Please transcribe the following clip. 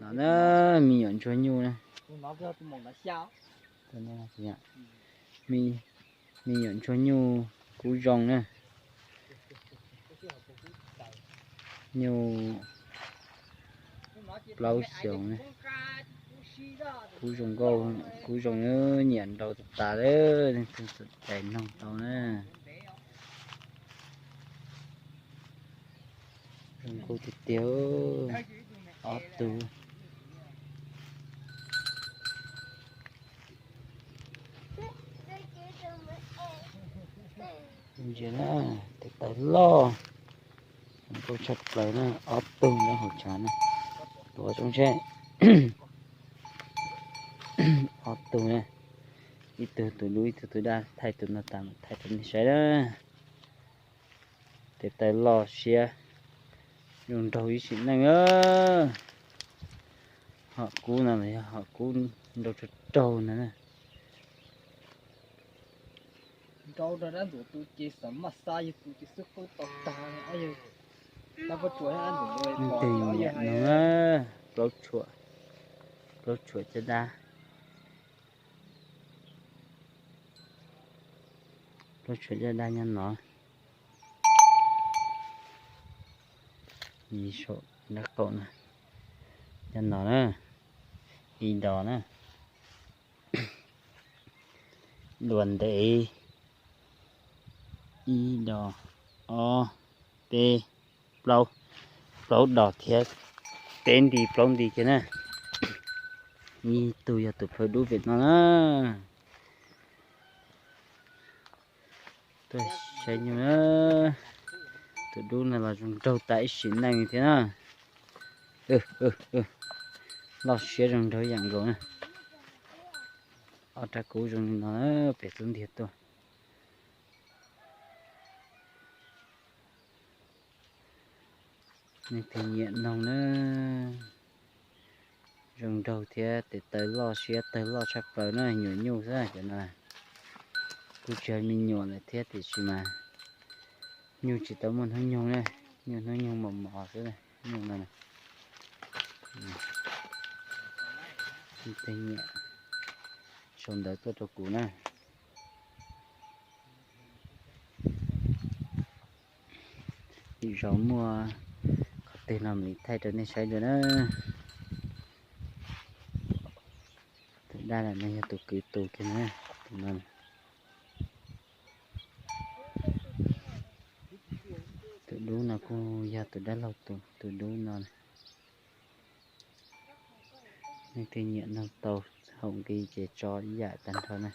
No na, me nyuam ntsuag nyuj na. Me nyuam ntsuag nyuj kub zoo na. Nyuj plaub xyoos na. Kub zoo nkauj, kub zoo, nyiam nraus tas tas li, leej twg txawm cais noog tau na. Zoo nkauj tiag tiag. Ob tug. Ntsia na, tes taw loj, zoo nkauj tshaj plaws na, ob tug nyob hauv tshav na. Tuav zoo seb. Ob tug na, ib tug tus dub ib tug tus daj, thaij tus no tas mam thaij rau nej saib na. Tes taw loj siab zoo nraug ib sim neej. Hom kub no los yog hom kub nraug tsaug tsaug no na. Nrau rau dab ntxuav tus ces xam maj xa yog tus ces xub qwb tau tag. Tab pab tsuas dab ntxuav no, plaub tshuam, plaub tshuam caj dab, plaub tshuam caj dab nyob no. Ib saum nraub qaum na, nyob no na, ib dos na, dua ntev, ib dos, ob, peb, plaub, plaub dos thiab, peb nti plaub nti kiag na. Ib tug yog tus plhaw dub pem no na. Tuaj saib nyuj na. Tus dub no los zoo nraug tas ib sim neej thiab na. Loj siab zoo nraug yam nkaus na. Ob rab kub zoo li no pem xub ntiag tuaj. Leej twg nyiam noog na, zoo nraug thiab tes taw loj siab tawg loj tshaj plaws na, nyuam nyuj xwb cov no. Kuj tsis yog me nyuam lawm thiab tiam sis mas nyuj tsis tau muaj hnub nyoog na, nyuj hnub nyoog mos mos xwb, nyuj no. Leej twg nyiam sau ntawv tuaj rau kuv na. Lwm zaus muaj qhov twg no mam li thaij rau nej saib dua na. Tus daj no yog tus kwv tus kiag na, tus no. Tus dub no kuj yog tus dab laug tus, tus dub no. Leej twg nyiam noog tau haum nqi ces tso ib yam tag nrho na.